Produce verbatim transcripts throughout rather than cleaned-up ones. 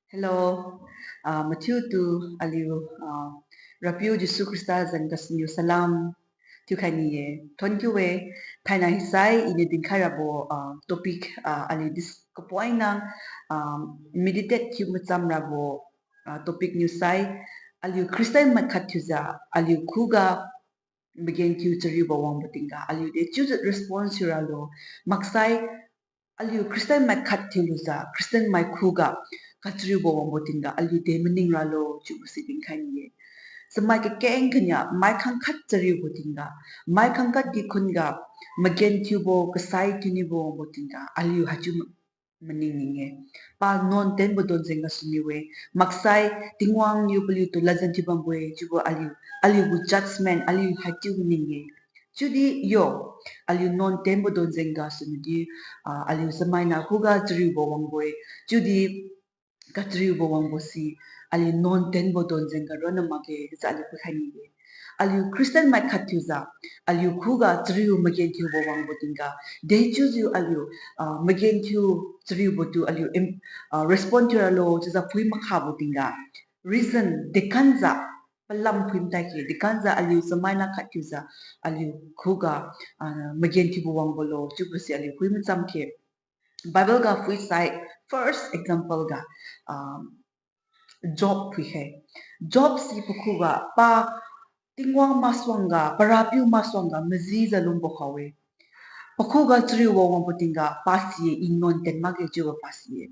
Hello, ah, mathiutu aliu, ah, Rapiu Jesu Khrista zan gasuniu salam thiukhai ni-e. Thank you e. Thainai hisai iniu dinkhai rabo, ah, topic, ah, aliu dis kapoina, ah, meditate thiu macham rabo, ah, topic niu sai, aliu Christian mai khat thiujiu aliu khuga magenthiu chariubo wangbo tingga aliu de chiujiu response thiuralo, maksai aliu Christian mai khat thiulujiu Christian mai khuga kachariubo wangbo tingga aliu de maning ralo chiubo si dinkhai ni-e. Chamai kakeng kania mai khangkhat chariubo tingga, mai khangkhat dikhun ga magenthiubo kasai thiuniubo wangbo tingga aliu haichiu maning ning-e. Pa nuan tenbo don jeng gasuniu-e. Maksai Tingwang niu paliutu ladjan thiubambo-e chiubo aliu, aliugu judgment aliu haichiu maning-e. Chiudi yo, aliu nuan tenbo don jeng gasuniudi, ah, aliu chamaina khuga chariubo wangbo-e. Chiudi kachariubo wangbo si aliu nuan tenbo don jeng ga ronna makge chiujiu aliu puikhai ni-e. Aliu Christian mai khat thiujiu aliu khuga chariu magenthiubo wangbo tingga, dechiujiu aliu, ah, magenthiu chariubo tu aliu im-, ah, respond thiuralo chiujiu phui makhabo tingga, reason dekamjiu palam phui mataikhe, dekamjiu aliu chamaina khat thiujiu aliu khuga, ah, magenthiubo wangbolo chiubo si aliu phui machamkhe. Bible ga phuisai, first example ga, ah, Job phuikhe. Job si pakhuga pa Tingwang masuangga, pa Rapiu masuangga majijiu lungbo khao-e. Pakhuga chariubo wangbo tingga pa si-e, I nuan ten makge chiubo pa si-e.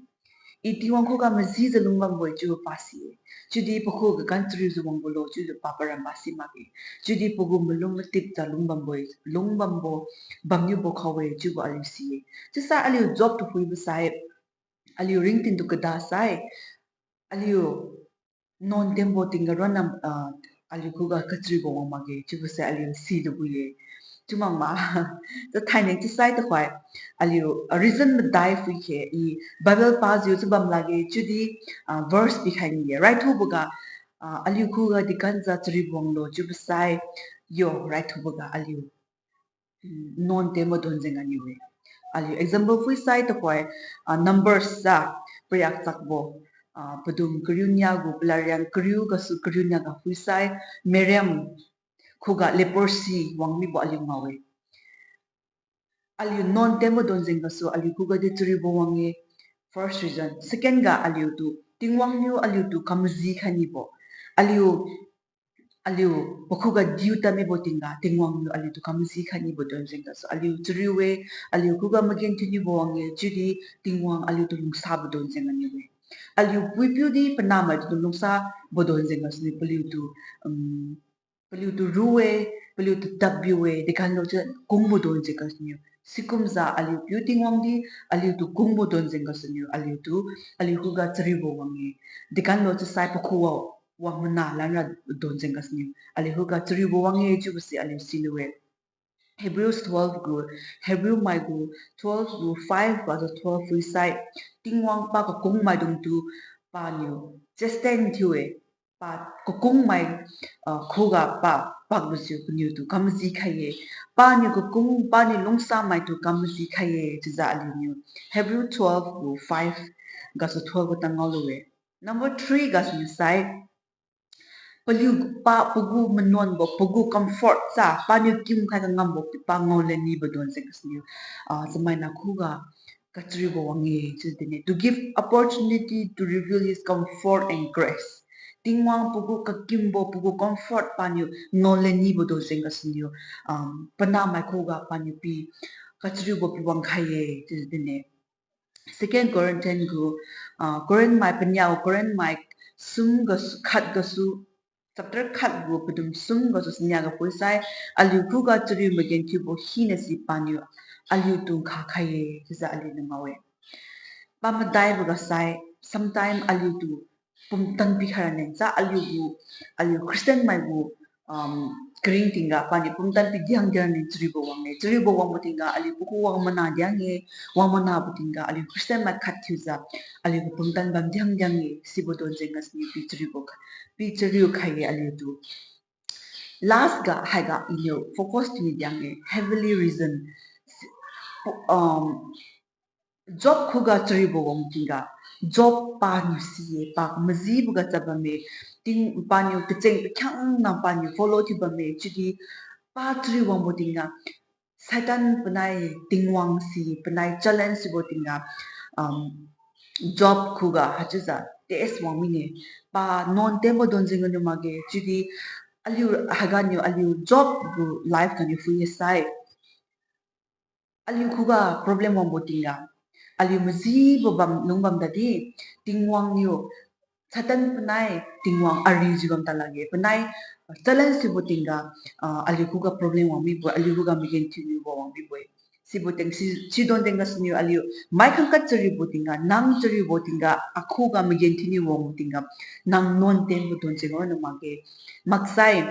I Tingwang khuga majijiu lungbambo-e chiubo pa si-e. Chiudi pakhuga gan chariujiu wangbolo chiujiu pa paramba si makge. Chiudi pagu malum matipjiu lungbambo-e, lungbambo, bamniubo khao-e chiubo aliu si-e. Chiusai aliu Job tu phuibo sai, aliu ringtingtu kada sai, aliu nuan tenbo tingga ronna, ah, aliu khuga kachariubo wang makge chiubo sai aliu silubo-e. Chiu makma, tathainai chiusai tuhoi, aliu, ah, reason madai phuikhe, I Bible pajiu chiu bam lakge chiudi, ah, verse pikhai ni-e. Raithuboga, ah, aliu khuga dekamjiu chariubo wanglo chiubo sai, yo, raithuboga aliu nuan tenbo don jeng aniu-e. Aliu example phuisai tuhoi, ah, Numbers sa, Pariak chakbo, ah, padum kariu nia gu palariang kariu gasu kariu nia ga phuisai, Miriam khuga leprosy wang mibo aliu ngao-e. Aliu nuan tenbo don jeng gasu aliu khuga di chariubo wang-e. First reason. Second ga aliutu Tingwang niu aliutu kamaji khai nibo. Aliu aliu pakhuga diu tad mibo tingga Tingwang niu aliutu kamaji khai nibo don jeng gasu aliu chariu-e, aliu khuga magenthiu nibo wang-e, chiudi Tingwang aliutu lungsabo don jeng aniu-e. Aliu puipiu di panamaitu lungsabo don jeng gasuniu paliutu, um, paliutu ru-e, paliutu tadbiu-e, dekamlo chiu kungbo don jeng gasuniu. Sikumjiu aliu piu Tingwang di aliutu kungbo don jeng gasuniu, aliutu, aliu khuga chariubo wang-e. Dekamlo chiusai pakhuga wang mana lanra don jeng gasuniu, aliu khuga chariubo wang-e chiubo si aliu silu-e. Hebrews twelve gu, Hebrew mai gu twelve gu five gasu twelve phuisai, Tingwang pa kakung maidungtu paniu chasten thiu-e, pa kakungmai, ah, khuga pa paklujiu paniutu kamaji khai-e. Paniu kakung, paniu lungsamaitu kamaji khai-e chiujiu aliuniu Hebrew twelve gu five gasu twelve gu tan ngaolu-e. Number three gasuniu sai, paliu pa pagu manuanbo, pagu comfort sa, paniu kimkhai kangambo pa ngaolan nibo don jeng gasuniu, ah, chamaina khuga kachariubo wang-e chiu dinne. To give opportunity to reveal his comfort and grace. Tingwang pagu kakimbo, pagu comfort paniu ngaolan nibo don jeng gasuniu, um, panamai khuga paniu pi kachariubo pi wang khai-e chiu dinne. Second Corinthian gu, ah, Corinth mai paniu, Corinth mai sum gasu, khat gasu, chapter khat gu padum sum gasu sania ga phuisai, aliu khuga chariu magenthiubo hinase paniu aliutu nkha khai-e chiujiu aliuniu ngao-e. Pamadaibo ga sai, sometime aliutu pumtan pikhai rane, sa aliugu, aliu Christian maigu, um, karing tingga paniu pumtan pidiang diang ni chariubo wang-e. Chariubo wangbo tingga aliu pakhu wang mana diang-e, wang manabo tingga aliu Christian mai khat thiujiu aliugu pumtan bam diang diang-e, sibo don jeng gasuniu pi chariubo kha, pi chariu khai-e aliutu. Last ga haiga iniu focus thiuni diang-e, heavenly reason. Um, Job khuga chariubo wang tingga, Job paniu si-e, pa majiboga chap bamme, ting paniu kacheng pakhiangna paniu follow thiu bamme, chiudi pa chariu wangbo tingga, Satan panai Tingwang si, panai challenge sibo tingga, um, Job khuga haichiujiu test wang mine, pa nuan tenbo donjeng ganiu makge, chiudi aliu haiganiu aliu Job gu life ganiu phui-e sai. Aliu khuga problem wangbo tingga, aliu majibo bam lungbam tadi, Tingwang niu, Satan panai Tingwang arijiu bam ta lakge, panai challenge sibo tingga, ah, aliu khuga problem wang mibo, aliu khuga magenthiu niubo wang mibo-e. Sibo ting si, sidon tingga siniu aliu mai khangkhat chariubo tingga, nang chariubo tingga, akhuga magenthiu niubo wangbo tingga, nang nuan tenbo donjeng ronna makge, maksai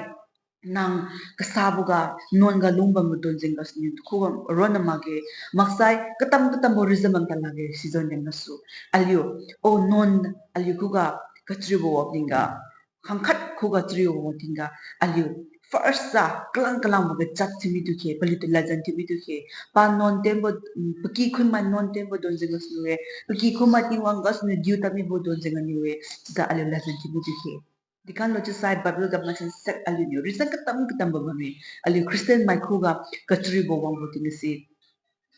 nang kasaboga nuan ga lungbambo donjeng gasuniu khuga ronna makge, maksai katam katambo reason bam ta lakge, sidon tingga su. Aliu, o nuan, aliu khuga kachariubo wang tingga, khangkhat khuga chariubo wang tingga, aliu first sa kalang kalangboga judge thiumi tukhe, paliutu ladjan thiumi tukhe, pa nuan tenbo, mm, paky khunmai nuan tenbo donjeng gasuniu-e, paky khunmai Tingwang gasuniu diu tadmibo donjeng ganiu-e, chiujiu aliu ladjan thiumi tukhe. Dekhanlo chiusai Bible ga masan set aliuniu reason katam katambo bamme. Aliu Christian mai khuga kachariubo wangbo tingga se,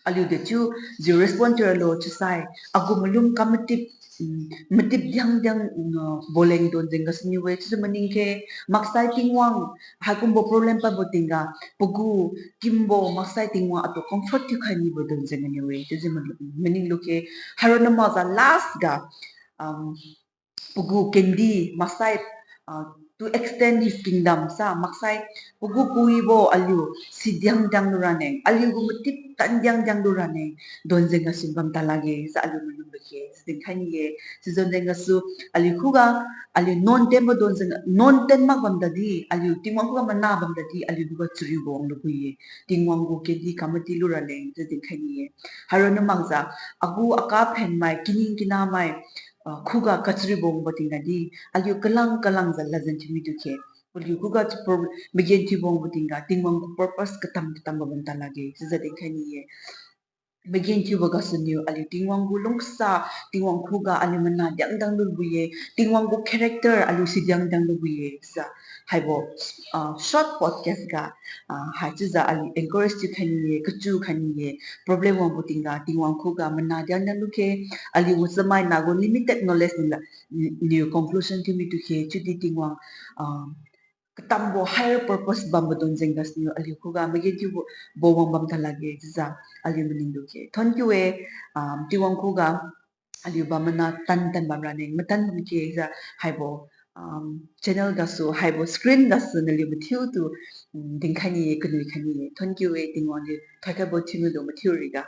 aliu dechiujiu respond thiuralo chiusai, agu malum kam matip, mm, matip diang diang, mm, boleng donjeng gasuniu-e chiujiu maningkhe, maksai Tingwang haikumbo problem pabo tingga, pagu kimbo maksai Tingwang atu comfort thiukhai nibo donjeng ganiu-e chiujiu ma-, maning lukhe, haironna makjiu last ga, um, pagu kendi maksai, ah, to extend his kingdom sa maksai pagu kawibo aliu sidiang diang lu rane, aliu gu matip tan diang diang lu rane, donjeng gasu bam ta lakge, sa aliu malum lukhe, si dinkhai ni-e, si donjeng gasu, aliu khuga, aliu nuan tenbo donjeng, nuan ten mak bam tadi, aliu Tingwang khuga mana bam tadi, aliu khuga chariubo wang lubo-e, Tingwang gu kendi kam mati lu raleng, si dinkhai ni-e. Haironna makjiu, agu aka phenmai, kining kinamai, ah, khuga kachariubo wangbo tingga di, aliu kalang kalangjiu ladjan thiumi tukhe. Paliu khuga chapro magenthiubo wangbo tingga, Tingwang gu purpose katam katambo bam ta lakge, chiujiu dinkhai ni-e. Magenthiubo gasuniu aliu Tingwang gu lungsa, Tingwang khuga aliu mana diang diang lubo-e, Tingwang gu character aliu sidiang diang lubo-e, chiujiu haibo, ah, short podcast ga, ah, haichiujiu aliu encourage thiukhai ni-e, kachiukhai ni-e, problem wangbo tingga Tingwang khuga mana diang diang lukhe, aliu gu chamai nagu limited knowledge niu la, niu conclusion thiumi tukhe, chiudi Tingwang, ah, katambo higher purpose bambo donjeng gasuniu aliu khuga magenthiubo, bo wang bam ta lakge chiujiu aliu maning lukhe. Thank you-e, um, Tingwang khuga aliu bam mana tan tan bam rane, matan bam khe jiu haibo, um, channel gasu, haibo screen gasu naliu mathiutu, um, dinkhai ni-e, kanui khai ni-e. Thank you-e, Tingwang niu thoikhaibo thiumilu mathiu riga.